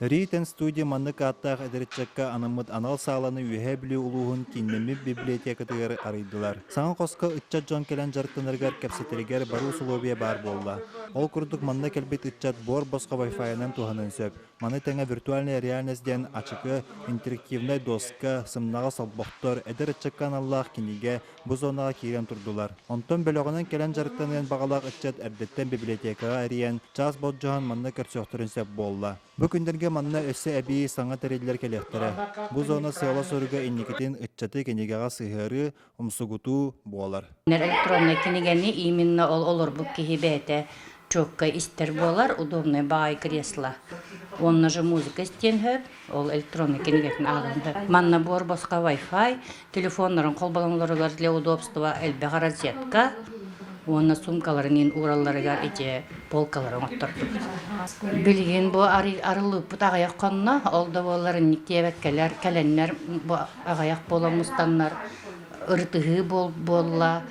Ритен студия маннык ааттаах эдэр ыччакка анаммыт анал сааланы Үөһээ Бүлүү улууһун кииннэммит библиотекатыгар арыйдылар. Саҥа хоско ыччат дьон кэлэн дьарыктанарыгар, кэпсэтэригэр бары усулуобуйа баар буолла. Ол курдук манна кэлбит ыччат буор босхо Wi-Fi-нан туһаныан сөп. Маны тэҥэ виртуальная реальность диэн ачыкы, интерактивнай доска, сымнаҕас олбохтор, эдэр ыччакка аналлаах кинигэ бу зонаҕа киирэн турдулар. Онтон бөлөҕүнэн кэлэн дьарыктаныан баҕалаах ыччат эрдэттэн библиотекаҕа эрийэн, чаас болдьоһон манна көрсүөхтэрин сөп буолла. Бу күннэргэ манна өссө эбии саҥа тэриллэр кэлиэхтэрэ. Бу зона сыала-соруга инникитин ыччаты кинигэҕэ сыһыарыы, умсугутуу буолар. Электроннай кинигэни именно ол олорбут киһи бэйэтэ четко истэр буолар, удобный баай кресло. Онно же музыка истиэн сөп, ол электронный кинигэтин ааҕан сөп. Манна буор босхо Wi-Fi, телефоннарын холболоҥлоругар для удобства элбэх розетка уонна сумкаларын иин ууралларыгар ити полкалары оҥоттордубут. Билигин бу арыллыыппыт аҕыйах хонно, ол да буоллар инник диэбэккэлэр кэлэннэр бу аҕыйах буолан мустаннар ырытыһыы буолла.